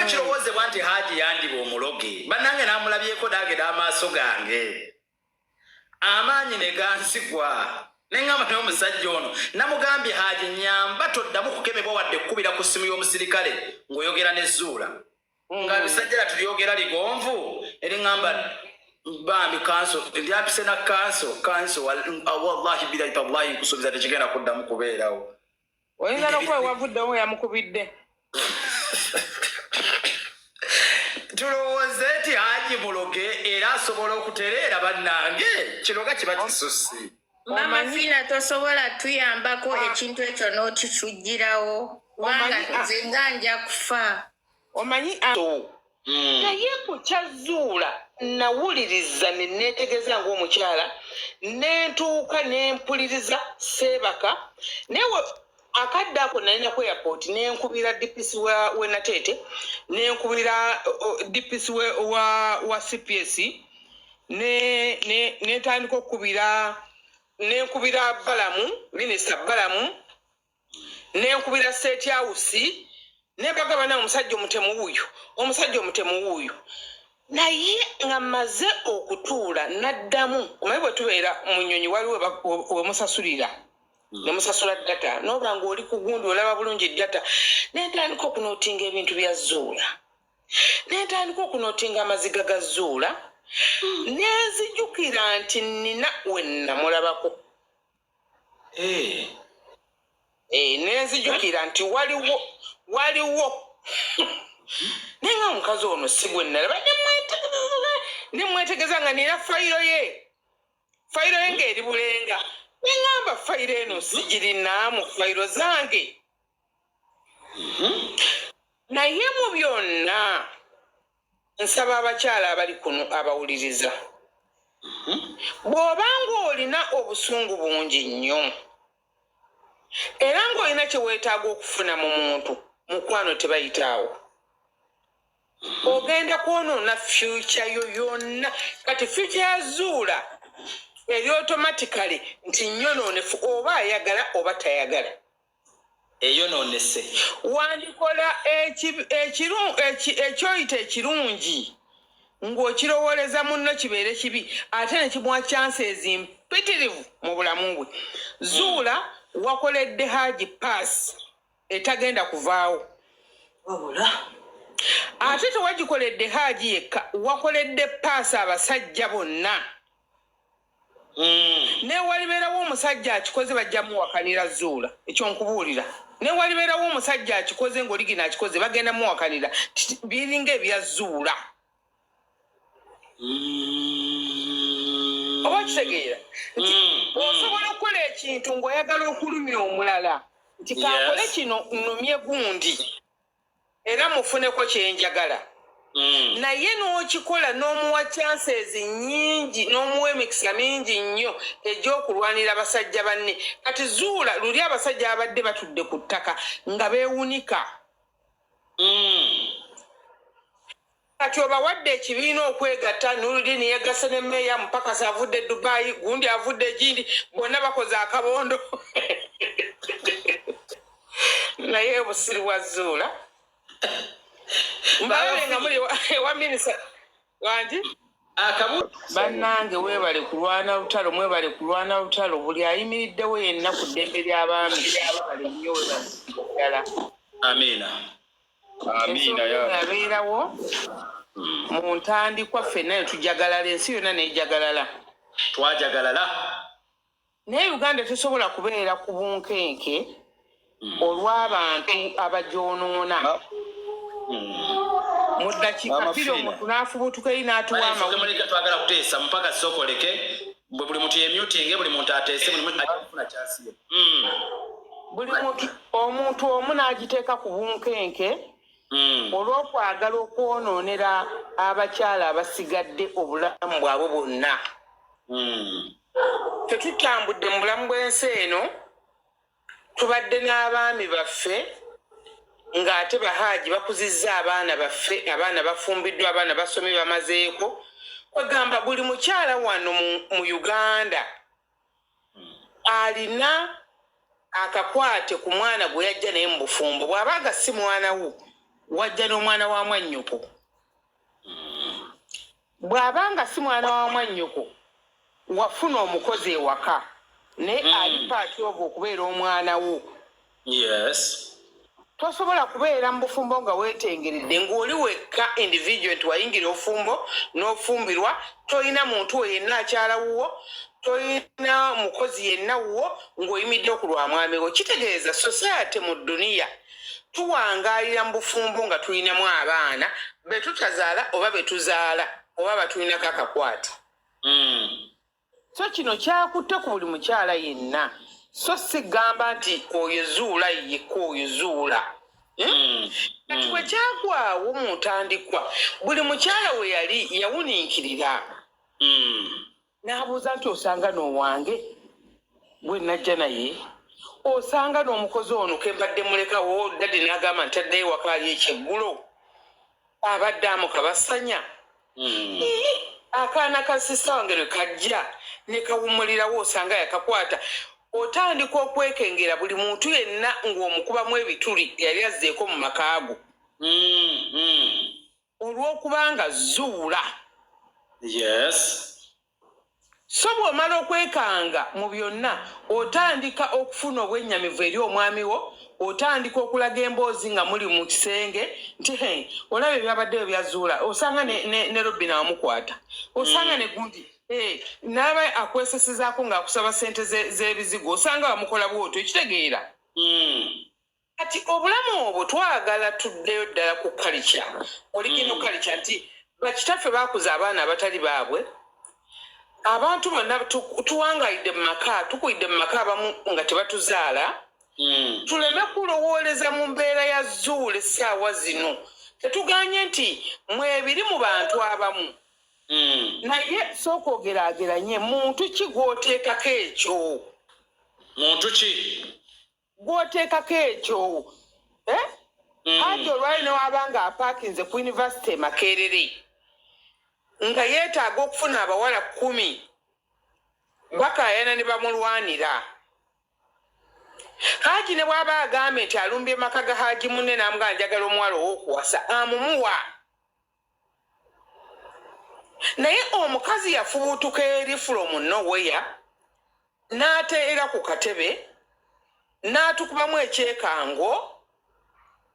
Ekirowoozebwa nti Haji yandiba omuloge, bannange, n'amulabyeko nange n'amaaso gange, amaanyi ne gansigwa, neŋŋamba, naye omusajja ono namugambye, "Haji, nyamba toddamu kukemebwa wadde kkubira ku ssimu y'omusirikale ng'oyogera ne Zuula." Nga bisajja tulyogera ligonvu, eriŋŋamba, "Bambi kanso ndyampise na kanso kanso, wallahi bilahi tallahi, nkusuubiza tekigenda kuddamu kubeerawo." Oyinza nokuba wavuddewo yamukubidde. Tulowooze nti Haji muloge era asobola okutereera? Bannange, kiroga kiba kisusse. Mama Fina, tosobola tuyambako ekintu ekyo n'okitugirawo, kubanga nze nga nja kufa. Omanyi naye ku kyazuula nawuliriza ne neetegeeza ng'omukyala, nentuuka nempuliriza seebaka, naye akadde ako nalina ku airport, nenkubira DPC we Nateete, nenkubira DPC wa CPS, netandika okukubira, nenkubira Balamu, Minisita Balamu, nenkubira State House, nembagamba, "Nawe, omusajja omutemu wuuyo, omusajja omutemu wuuyo." Naye nga mmaze okutuula naddamu, omanyi bwe tubeera mu nnyonyi, waliwo we musasulira, ne musasula data, noba ng'oli ku gundi olaba bulungi data, nentandika okunootinga ebintu bya Zuula, nentandika okunootinga amaziga ga Zuula, nenzijukira nti nina we namulabako. Nenzijukira nti waliwo, naye nga omukazi ono si gwe nalaba. Nemwetegeza nga nina fayiro ye, fayiro ye ng'eri Bulenga, neŋŋamba, "Fayiro eno sigirina mu fayiro zange." Naye mu byonna nsaba abakyala abali kuno abawuliriza, bw'oba ng'olina obusungu bungi nnyo era ng'olina kye weetaaga okufuna mu muntu, mukwano, tebayitaawo, ogenda kwonoona future yo yonna. Kati future ya Zuula eri automatically nti nyonoonefu, oba ayagala oba tayagala. Eyonoonese. Wandikola ekyoyita ekirungi ng'okirowooleza munno kibeere kibi, ate ne kimuwa chances mpitirivu mu bulamu bwe. Zuula, wakoledde Haji pass etagenda kuvaawo. Wabula Ate tewagikoledde Haji yekka, wakoledde pass abasajja bonna. Newalibeerawo omusajja akikoze, bajja muwakanira Zuula, ekyo nkubuulira. Newalibeerawo omusajja akikoze ng'oligina akikoze, bagenda muwakanira. Biringa ebya Zuula, oba okitegeera nti osobola okukola ekintu ng'oyagala okulumya omulala, nti kankole kino nnumye gundi era mufuneko kyenjagala, naye n'okikola n'omuwa chances nnyingi, n'omuwa emikisa mingi nnyo egy'okulwanira abasajja banne. Kati Zuula, luli abasajja babadde batudde ku ttaka nga beewunika. Kati obawadde ekibiina okwegatta, Nurudini yegasse ne meeya Mupakasi, avudde e Dubayi, gundi avudde egindi, bonna bakoze akabondo. Naye obusiri bwa Zuula, mbalabe nga muli ewa minisita wangi. Akabu. Bannange, weebale kulwana lutalo, mwebale kulwana lutalo. Buli ayimiriddewo yenna ku ddembe ly'abaami, webale nnyo, webale ddala. Amiina. Amiina. Ensonga Ya. eno yabeerawo mu ntandikwa, ffenna ne tujagalala, ensi yonna nejagalala. Twajagalala. Naye Uganda tesobola kubeera ku bunkenke olw'abantu abagyonoona. Mu ddakiika Mama 2 Fina. omuntu n'afubutuka eri n'atuwa amawulire. Muleke, twagala kuteesa mupaka sokoleke bwe buli muntu yemyutinge, buli muntu ateese, buli muntu ajja kufuna chance ye. Buli muntu, omuntu omu n'agiteeka ku bunkenke olw'okwagala okwonoonera abakyala abasigadde obulamu bwabwe bwonna. Tetutambudde mu bulamu bw'ensi eno, tubadde n'abaami baffe ng'ate bahaaji bakuzizza abaana baffe, abaana bafumbiddwa, abaana basomye, bamazeeko. Kwegamba buli mukyala wano mu Uganda alina akakwate ku mwana gwe yajja naye mu bufumbo, bw'aba nga si mwana wo. Wajja n'omwana wa mwannyoko. Bw'aba nga si mwana wa mwannyoko, wafuna omukozi ewaka, naye ali part of okubeera omwana wo. Tosobola kubeera mu bufumbo nga weetengeredde, ng'oli wekka individual, nti wayingira ofumbo n'ofumbirwa, tolina muntu we yenna akyala wuwo, tolina mukozi yenna wuwo, ng'oyimidde ku lwa mwami wo. Kitegeeza society mu dduniya tuwangaalira mu bufumbo nga tulinamu abaana be tutazaala oba be tuzaala oba batulinako akakwate. So kino kyakutte ku buli mukyala yenna, so sigamba nti oyo Zuula yekka, oyo Zuula. Kati bwe kyagwawo mu ntandikwa, buli mukyala we yali yawuniikirira n'abuuza nti, "Osanga n'owange gwe najja naye, osanga n'omukozi ono ke mbadde mulekawo, daddy n'agamba nti addayo waka ali ekyeggulo, abadde amukabasanya." Ii, akaana ka sister wange lwe kajja ne kawummulirawo, osanga yakakwata. Otandika okwekengera buli muntu yenna ng'omukubamu ebituli yali azzeeko mu maka go olw'okubanga Zuula. So bw'omala okwekanga mu byonna, otandika okufuna obwennyamivu eri omwami wo, otandika okulaga emboozi nga muli mu kisenge nti, "He, olaba ebyabaddeyo byazuula, osanga ne Robina wamukwata, osanga ne gundi. Eh, n'aba akwesesezaako ng'akusaba ssente z'ebizigo, osanga bamukola bwotyo." Ekitegeera kati obulamu obwo twagala tuddeyo ddala ku culture, original culture, nti bakitaffe baakuza abaana abatali baabwe. Abantu bonna tuwangaalidde mu maka, tukulidde mu maka abamu nga tebatuzaala. Tuleme kulowooleza mu mbeera ya Zuula essaawa zino. Tetuganye nti mwebiri mu bantu abamu, naye sooka ogeraageranye, muntu ki gw'oteekako ekyo? Muntu ki? Gw'oteekako ekyo, eh? Haji olwali newaba nga apaakinze ku university e Makerere nga yeetaaga okufuna abawala 10, bakaayana ne bamulwanira. Haji ne bw'aba agambye nti alumbye maka ga haji munne n'amugaa, "Njagala omuwala ow'okuwasa," amumuwa. Naye omukazi yafubuutuka eri from nowhere n'ateera ku katebe n'atukubamu ekyekango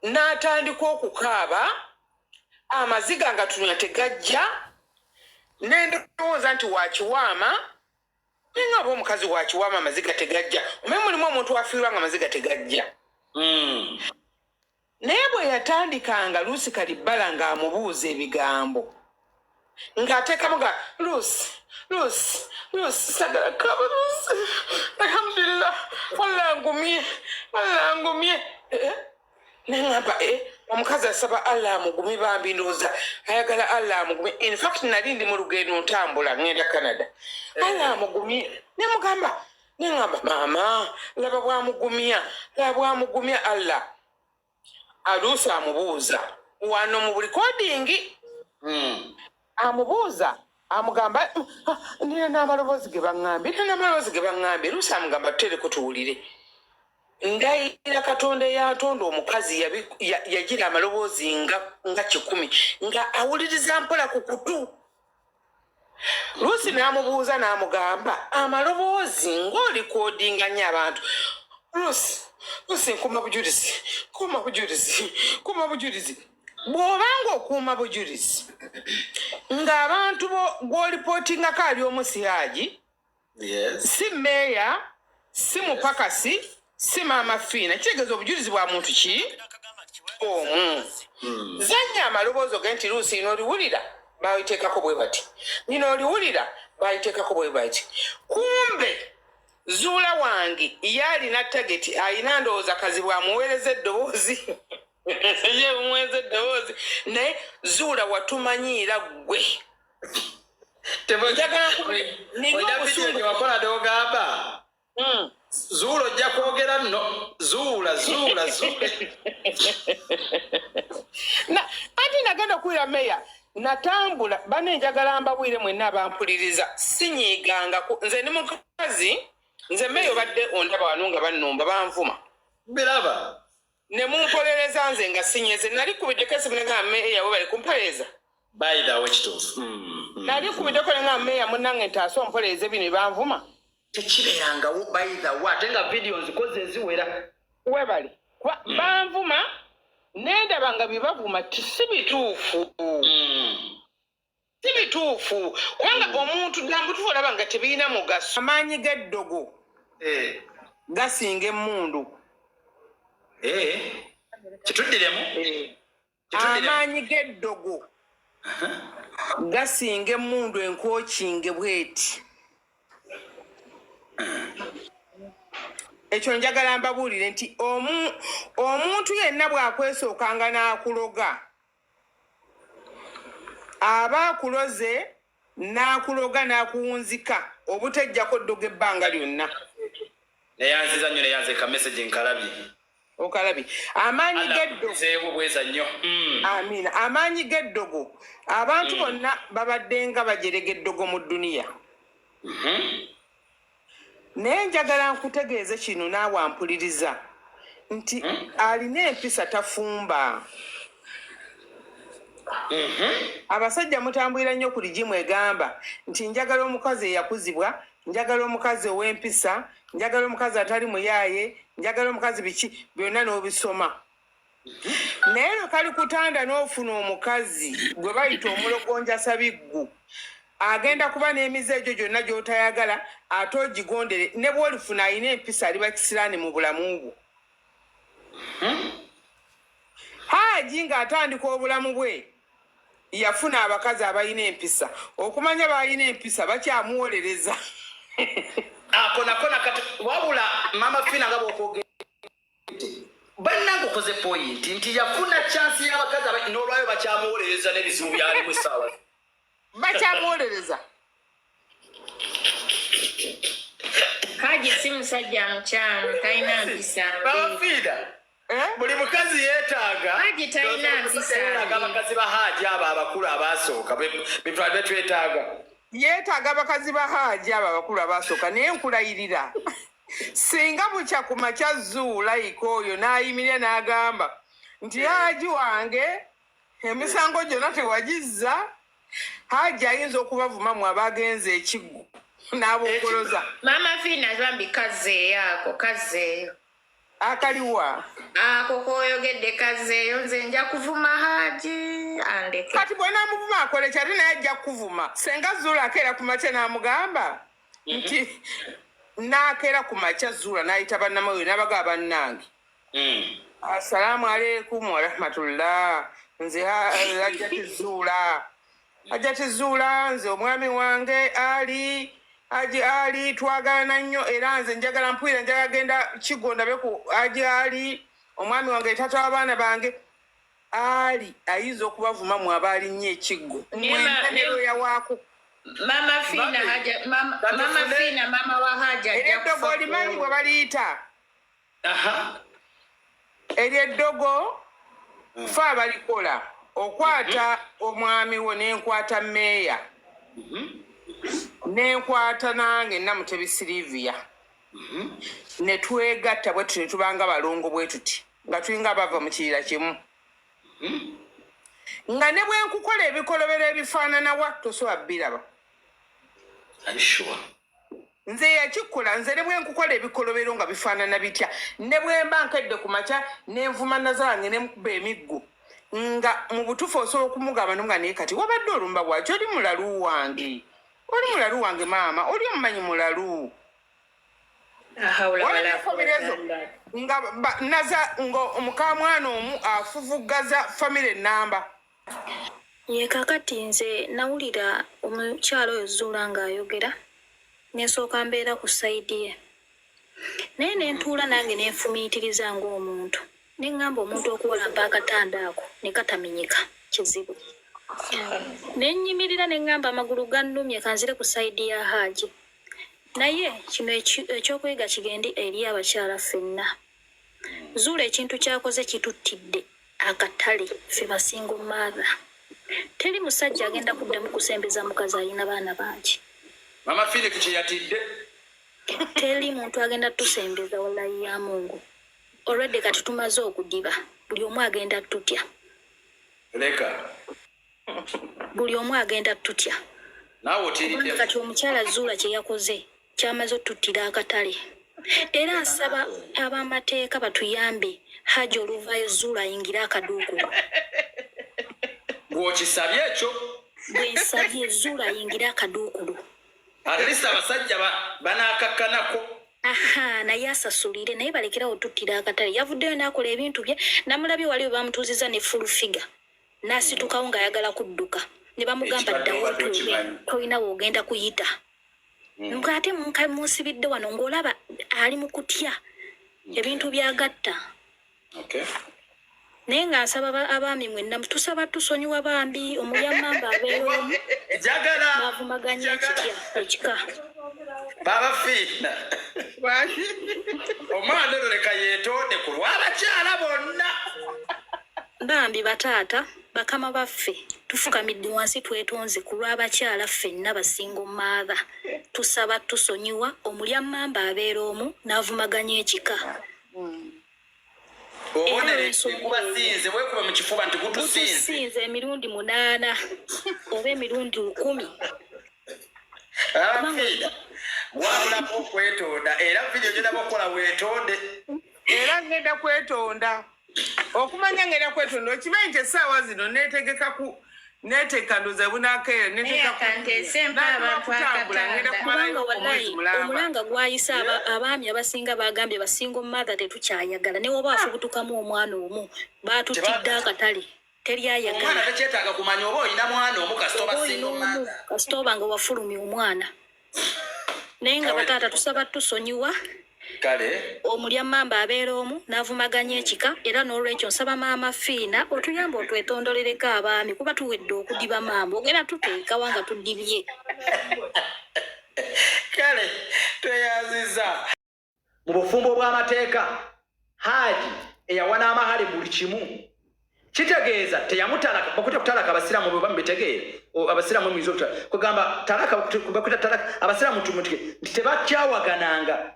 n'atandika okukaaba amaziga nga tunywa tegajja. Nendowooza nti wakiwaama, naye nga aba omukazi wakiwaama amaziga tegajja. Omanyi mulimu omuntu afiirwa nga amaziga tegajja. Naye bwe yatandikanga Luusi Kalibbala ng'amubuuza ebigambo ng'ateekamu nga, "Luusi, Luusi, Luusi, sagala kaba, Luusi, alhamdulillah, Allah ngumye, Allah ngumye." Eh? Neŋŋamba, eh, omukazi asaba Allah amugumye, bambi ndowooza ayagala Allah amugumye. In fact nali ndi mu lugendo ntambula ŋŋenda Canada. Allah amugumye, nemugamba, neŋŋamba, "Maama, laba bwamugumya, laba bwamugumya Allah." Aluusi amubuuza wano mu buli recording, amubuuza, amugamba, "Ah, nina n'amaloboozi ge baŋŋambye, nina n'amaloboozi ge baŋŋambye." Luusi amugamba, "Tutereko tuwulire." Ndayira Katonda eyantonda, omukazi yagira amaloboozi nga 100 nga awuliriza mpola ku kutu. Luusi n'amubuuza n'amugamba, "Amaloboozi ng'olikodinga nnyo abantu." "Luusi, Luusi, nkuuma bujulizi, kuuma bujulizi, kuuma bujulizi." Bw'obanga okuuma bujulizi ng'abantu gw'olipootingako ali omu, si Haji, si meeya, si mupakasi, si Maama Fiina, kitegeeza obujulizi bwa muntu ki omu. Zannya amaloboozi oge nti, "Luusi, ino oliwulira bayiteekako bwe bati, nino oliwulira bayiteekako bwe bati." Kumbe Zuula wange ye alina target, alina ndowooza kazibu amuweereza eddoboozi, ye muweereza eddoboozi. Naye Zuula watumanyiira ggwe. Njagala nina Olina video obusungu. gye wakola n'ogamba, "Zuula ojja kwogera nno, Zuula, Zuula, Zuula." Anti nagenda okuwulira meya natambula bane. Njagala mbabwire mwenna abampuliriza, sinyiigangako. Nze ndi mukazi, nze meya obadde ondaba wano nga bannumba banvuma. Biraba. Ne mumpolereza nze nga sinyeze. Nali kubiddeko esimu nenga meeya, we bali kumpolereza. By the way, kituufu. Nali kubiddeko nenga meeya munnange ntaase ompolereze bino ebanvuma. Tekibeerangawo, by the way, ate nga vidiyo nzikoze eziwera. Webale kuba banvuma nendaba nga byebavuma si bituufu. Si bituufu, kubanga omuntu ddala mutuufu olaba nga tebirina mugaso. Amaanyi g'eddogo gasinga emmundu. Eh. Kituddiremu. Kituddiremu. Amaanyi g'eddogo gasinga emmundu enkookinge bweti. Ekyo njagala mbabuulire nti omuntu yenna bw'akwesookanga n'akuloga, aba akuloze n'akuloga n'akuwunzika obutejjako ddogo ebbanga lyonna. Neyanziza nnyo, neyanze ka message nkalabye. Okalabye amaanyi g'eddogo. Zeewo, bweza nnyo. Amiina. Amaanyi g'eddogo, abantu bonna babadde nga bajerega eddogo mu dduniya. Naye njagala nkutegeeze kino naawe ampuliriza nti alina empisa tafumba. Abasajja mutambulira nnyo ku ligimu egamba nti njagala omukazi eyakuzibwa, njagala omukazi ow'empisa, njagala omukazi atali muyaaye, njagala omukazi biki byonna n'obisoma. Naye lwe kali kutanda n'ofuna omukazi gwe bayita omulogonjasabiggu, agenda kuba n'emize egyo gyonna gy'otayagala, ate ogigondere. Ne bw'olifuna alina empisa, aliba kisiraani mu bulamu bwo. Haaji ng'atandika obulamu bwe yafuna abakazi abalina empisa. Okumanya balina empisa, bakyamuwolereza. Ako nako nakati. Wabula Mama Fina, nga bwokwogedde, bannange, okoze point nti yafuna chance y'abakazi n'olwayo bakyamuwolereza n'ebizibu byalimu essaawa. Bakyamuwolereza. Haji si musajja mukyamu, talina mpisa Mama mbi. Fina. Eh? Buli mukazi yeetaaga. Haji talina mpisa Yeetaaga mbi. abakazi ba Haji abo abakulu abasooka betwali betwetaaga. Yeetaaga abakazi ba Haaji abo abakulu abasooka, naye nkulayirira, singa bukya ku makya Zuulayika oyo n'ayimirira n'agamba nti Haaji wange emisango gyonna tewagizza, Haaji ayinza okubavuma mu abagenze ekiggo n'abogoloza. Mama Fina, bambi kazzeeyo ako, kazzeeyo. Akaliwa? Ako koyogedde kazzeeyo, nze nja kuvuma Haji andeke. Kati bw'onaamuvuma akole ki? Ate naye ajja kukuvuma. Senga Zuula akeera ku makya n'amugamba nti n'akeera ku makya Zuula n'ayita bannamawulire n'abagaba, "Bannange, assalaamu aleikum warahmatullah, nze Hajjati Zuula, Hajjati Zuula, nze omwami wange Ali Haji Ali twagalana nnyo, era nze njagala mpwira njagala genda Kigo ndabe ku Haji Ali, omwami wange, tata w'abaana bange." Ali ayinza okubavuma mu abaalinnye ekiggo Nema- mweneroya waako. Mama Fina. Mami, Haja mama, kati Mama Fina, mama wa Haja ajja Eryeddogo kufa. olimanyi bwe baliyita? Aha. Eryeddogo fe abalikola, okwata omwami wo nenkwata meeya nenkwata nange Namutebi Siliviya ne twegatta bwe tuti ne tubanga balongo bwe tuti nga tulinga abava mu kiyira kimu, nga ne bwe nkukola ebikolobero ebifaananawa tosobola biraba. Are you sure? Nze yakikola, nze ne bwe nkukola ebikolobero nga bifaanana bitya, ne bwe mba nkedde ku makya nenvuma nazange ne mukuba emiggo, nga mu butuufu osobola okumugamba nomuga, "Naye kati wabadde olumba bwaki? Oli mulalu wange, oli mulalu wange maama, oli omumanyi mulalu." Ahawula Waliwo wala famire ezo nga naza nga omukamwana omu afuvugaza famire namba. Ye kakati nze nawulira omukyalo oyo Zuula ng'ayogera, nensooka mbeera ku side ye, naye nentuula nange nenfumiitiriza ng'omuntu, neŋŋamba omuntu okuwalampa akatanda ako ne katamenyeka kizibu. Nenyimirira neŋŋamba amagulu gannumye, kanzire ku side ya Haaji. Naye kino ekyokuyiga kigende eri abakyala ffenna. Zuula ekintu kyakoze kituttidde akatale ffe ba single mother. Teri musajja agenda kuddamu kusembeza mukazi alina baana bangi. Mama Philip kyeyatidde. Teri muntu agenda tusembeza, wallayi ya Mungu. Olwedde kati tumaze okudiba, buli omu agenda tutya. Leka. Buli omu agenda tutya. Naawe otiiridde. Kati omukyala Zuula kye yakoze kyamaze otuttira akatale. Era nsaba ab'amateeka batuyambe, Haji oluvayo Zuula ayingire akaduukulu. Gw'okisabye ekyo? Bwe nsabye Zuula ayingire akaduukulu. At least abasajja banaakakkanako. Aha, naye asasulire, naye balekerawo otuttira akatale. Yavuddeyo n'akola ebintu bye, namulabye wali we bamutuuzizza ne full figure. N'asitukawo ng'ayagala kudduka. Ne bamugamba Ekibadde ddawo obadde otuule, okimanyi. tolina w'ogenda kuyita. Ng'ate munsibidde wano ng'olaba ali mu kutya ebintu by'agatta. Okay. Naye nga nsaba abaami mwenna tusaba tusonyiwa bambi omulyamamba abeera omu Njagala. n'avumaganya ekitya ekika. Baba Fiina. Omwana ono leka yeetonde ku lw'abakyala bonna. Bambi bataata bakama baffe tufukamidde wansi twetonze ku lw'abakyala ffenna basingo maatha. Tusaba tusonyiwa omulyamamba abeera omu n'avumaganya ekika. Oboneredde gubasinze, weekuba mu kifuba nti gutusinze. Gutusinze emirundi 8 oba emirundi 10. Baba Fiina, wabulako okwetonda era vidiyo gy'olaba okukola weetonde. Era ngenda kwetonda. Okumanya ngenda kwetonda, okimanyi nti essaawa zino neetegeka ku neeteeka ndoza bunakeera, neeteeka ku- Naye akanteese mpa Naatuma abantu kutambula, ngenda akatanda. kumalayo Kubanga wallahi omwezi mulamba. omulanga gwayise abaami abasinga bagambye basinga mother tetukyayagala, ne woba afubutukamu omwana omu baatutidde akatale teryayagala. Omwana tekyetaaga kumanya oba olina mwana omu kasita oba Oba olina single omu, mother. kasita oba nga wafulumya omwana. Naye nga bataata tusaba tusonyiwa. Kale. Omulyamamba abeera omu n'avumaganya ekika, era n'olwekyo nsaba maama Fiina otuyambe otwetondolereko abaami kuba tuwedde okudiba maama, ogenda tuteekawa nga tudibye. Kale tweyanziza. Mu bufumbo bw'amateeka Haji eyawa n'amahale buli kimu kitegeeza teyamutalaka, bakuta kutalaka abasiraamu bwe bamubitegeera. Abasiraamu muyinza okutala kugamba talaka, bakuta talaka abasiraamu tumutike nti tebakyawagananga.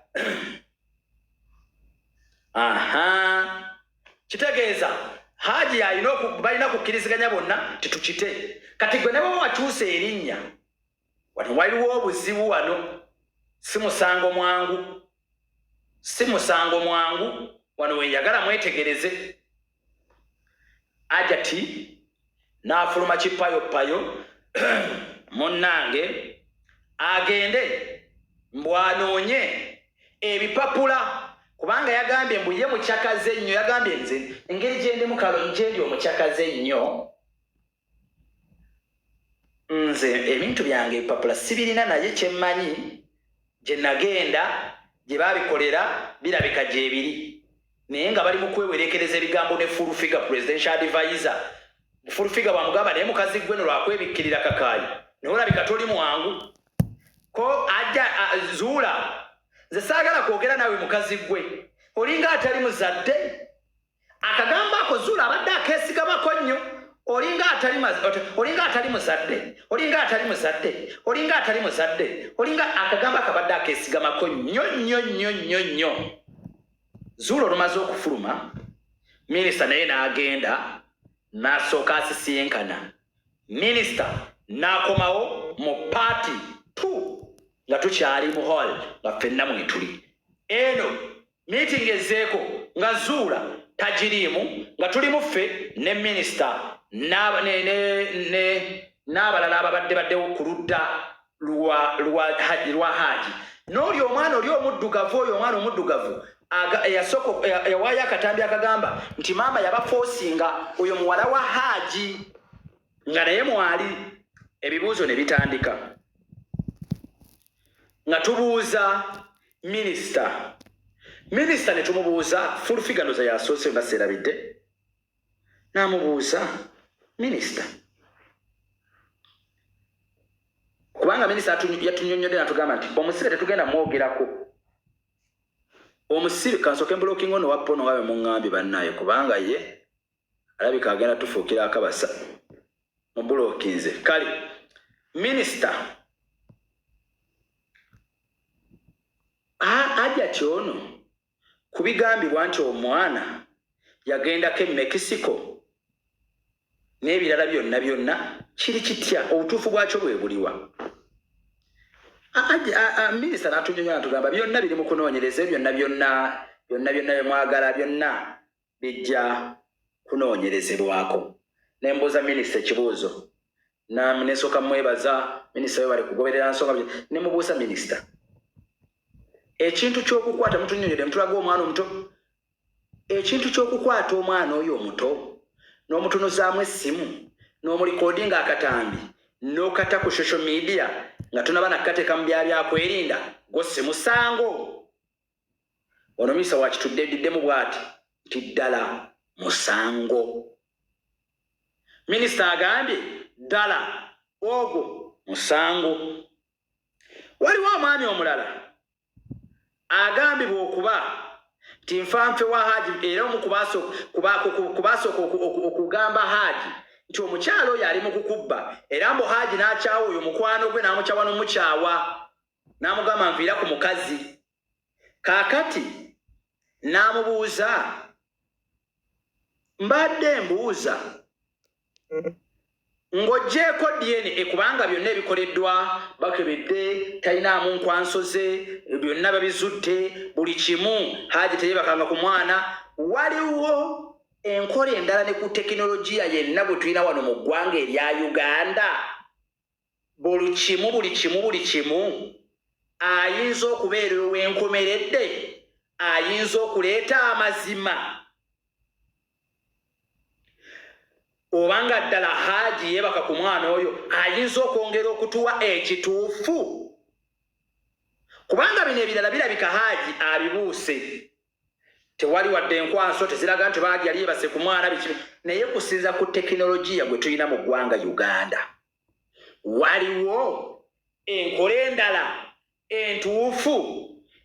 Aha, kitegeeza Haji alina balina kukkiriziganya bonna titukite. Kati gwe ne bw'oba wakyusa erinnya wano waliwo obuzibu wano, si musango mwangu, si musango mwangu. Wano wenjagala mwetegereze. Ajati n'afuluma kipayopayo munnange agende mbwanoonye ebipapula, kubanga yagambye mbu ye mukyakaze nnyo. Yagambye nze engeri gye ndi mukalo gye ndi omukyakaze ennyo, nze ebintu byange ebipapula sibirina, naye kyemmanyi gye nagenda gye baabikolera birabika gyebiri. Naye nga bali mu kwewerekereza ebigambo ne full figure presidential advisor. Full figure bwamugamba naye mukazi gwe no lwakwebikkirira kakaayi naye olabika toli mwangu ko ajja Zuula nze saagala kwogera naawe mukazi gwe olinga atali muzadde. Akagambo ako Zuula abadde akeesigamako nnyo, olinga atali olinga atali muzadde, olinga atali muzadde, olinga atali muzadde, olinga akagambo akabadde akeesigamako nnyo nnyo nnyo nnyo nnyo. Zuula olumaze okufuluma, minisita naye n'agenda n'asooka asisinkana minisita, n'akomawo mu part 2 nga tukyali mu hall nga ffenna mwetuli. Eno meeting ezzeeko nga Zuula tagiriimu, nga tuli mu ffe ne minisita n'abalala ababadde baddewo ku ludda lwa Haji n'oli omwana oli omuddugavu. Oyo omwana omuddugavu eyasooka yawaayo akatambi akagamba nti maama yabafoosinga oyo muwala wa Haji nga naye mwali. Ebibuuzo ne bitandika nga tubuuza minisita, minisita ne tumubuuza full figure ndoza yasoose nga seerabidde n'amubuuza minisita, kubanga minisita yatunyonnyodde n'atugamba nti omusibe tetugenda mwogerako omusibe. Kansooke mbulokinga ono wa pono nga bwe muŋŋambye bannaaye, kubanga ye alabika agenda tufuukira akabasa mubulokinze. Kale minisita ajja kyono Ku bigambibwa nti omwana yagendako e Mexico n'ebirala byonna byonna kiri kitya obutuufu bwakyo bwe buliwa? Minisita n'atunyonyola natugamba byonna biri mu kunoonyereza, byonna byonna byonna byonna byemwagala byonna bijja kunoonyerezebwako. Ne mbuuza minisita ekibuuzo, nensooka mwebaza minisita we bali kugoberera nsonga, ne mubuuza minisita ekintu ky'okukwata, mutunyonyodde mutulaga omwana omuto, ekintu ky'okukwata omwana oyo omuto n'omutunuzaamu essimu n'omulikodinga akatambi n'okata ku social media nga tunaba nakkateeka mu bya byakwerinda, gwo si musango? Ono minisita wakitudde eddiddemu bw'ati nti ddala musango. Minisita agambye ddala ogwo musango. Waliwo omwami omulala agambibwa okuba nti nfanfe wa Haji era omu kubasooka okugamba Haji nti omukyalo oyo ali mu kukubba, era mbu Haji n'akyawa oyo mukwano gwe, n'amukyawa n'omukyawa n'amugamba nviira ku mukazi. Kaakati n'amubuuza, mbadde mbuuza ng'oggyeeko DNA, kubanga byonna ebikoleddwa bakebedde talinaamu nkwanso ze, byonna babizudde buli kimu, Haji teyebakanga ku mwana, waliwo enkola endala ne ku tekinologiya yenna gwe tulina wano mu ggwanga erya Uganda, buli kimu buli kimu buli kimu ayinza okubeera ow'enkomeredde, ayinza okuleeta amazima obanga ddala Haji yeebaka ku mwana oyo, ayinza okwongera okutuwa ekituufu, kubanga bino ebirala birabika Haji abibuuse, tewali wadde enkwanso teziraga nti Haji yali yeebase ku mwana biki, naye kusinza ku tekinologiya gwe tulina mu ggwanga Uganda, waliwo enkola endala entuufu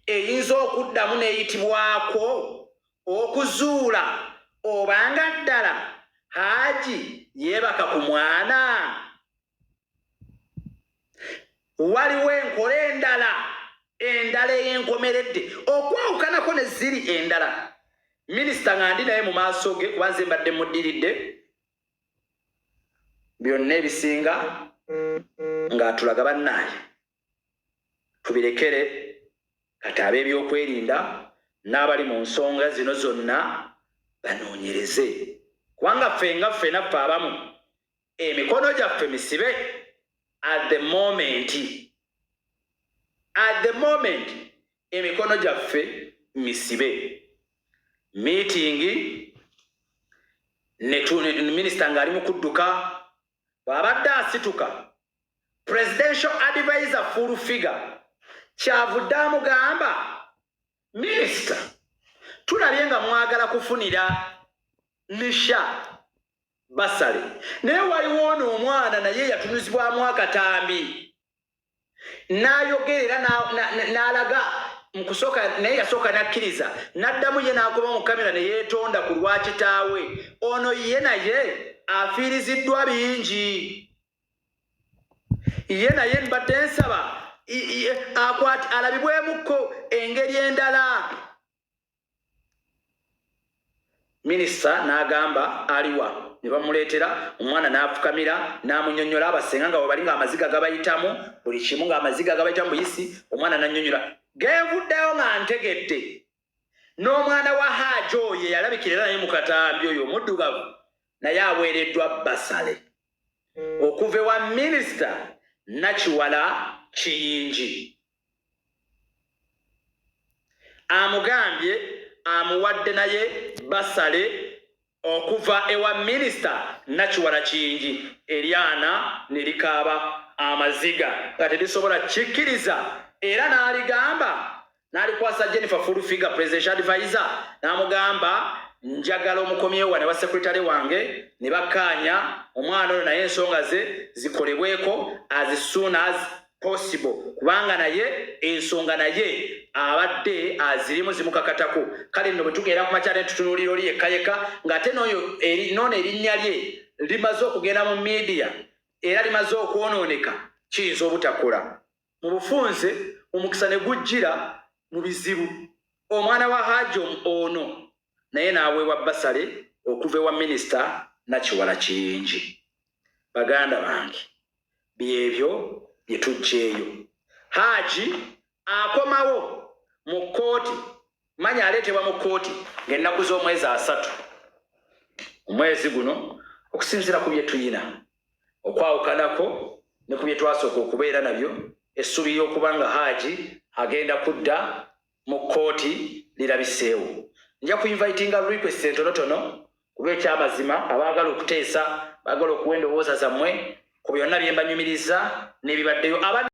eyinza okuddamu n'eyitibwako okuzuula obanga ddala Haji yeebaka ku mwana. Waliwo enkola endala endala ey'enkomeredde okwawukanako ne ziri endala. Minisita nga ndi naye mu maaso ge, kuba nze mbadde muddiridde byonna ebisinga, ng'atulaga bannaaye tubirekere kati ab'ebyokwerinda n'abali mu nsonga zino zonna banoonyereze, kubanga ffe nga ffe naffe abamu emikono gyaffe misibe at the moment, at the moment emikono gyaffe misibe. Meeting ne minisita ng'ali mu kudduka, bw'abadde asituka, presidential advisor full figure kyavudde amugamba, minisita tulabye nga mwagala kufunira Nisha basale, naye waliwo ono omwana naye yatunuzibwamu akatambi n'ayogera era n'alaga mu kusooka, naye yasooka n'akkiriza, n'addamu ye n'akoba mu kamera ne yeetonda ku lwa kitaawe. Ono ye naye afiiriziddwa bingi, ye naye mbadde nsaba akwate alabibwemukko engeri endala. Minisita n'agamba aliwa, ne bamuleetera omwana n'afukamira n'amunyonnyola, abasenga nga webali ng'amaziga gabayitamu, buli kimu ng'amaziga gabayitamu buyisi, omwana n'annyonnyola. Genvuddeyo nga ntegedde n'omwana wa Haaji oyo eyalabikira era naye mu katambi oyo omuddugavu naye aweereddwa basale okuva ewa minisita Nakiwala Kiyingi. Amugambye amuwadde naye basale okuva ewa minisita Nakiwala Kiyingi. Eryana ne likaaba amaziga nga terisobola kikkiriza, era n'aligamba n'alikwasa Jennifer full figure presidential advisor, n'amugamba njagala omukomyewo wano ewa secretary wange ne bakkaanya omwana oyo naye ensonga ze zikolebweko as soon as possible, kubanga naye ensonga naye abadde azirimu zimukakatako. Kale nno bwe tugenda ku makya ne tutunuulira oli yekka yekka ng'ate n'oyo n'ono erinnya lye limaze okugenda mu media era limaze okwonooneka, kiyinza obutakola mu bufunze omukisa ne gujjira mu bizibu. Omwana wa Haji ono naye n'aweebwa basale okuva ewa Minisita Nakiwala Kiyingi. Baganda bange, byebyo bye tuggyeeyo. Haji akomawo mu kkooti, manya aleetebwa mu kkooti ng'ennaku z'omwezi 30 omwezi guno, okusinziira ku bye tuyina okwawukanako ne ku bye twasooka okubeera nabyo. Essuubi y'okuba nga Haji agenda kudda mu kkooti lirabiseewo. Nja kuinvitinga request entonotono, kuba ekyamazima abaagala okuteesa, baagala okuwa endowooza zammwe ku byonna bye mbanyumiriza n'ebibaddeyo.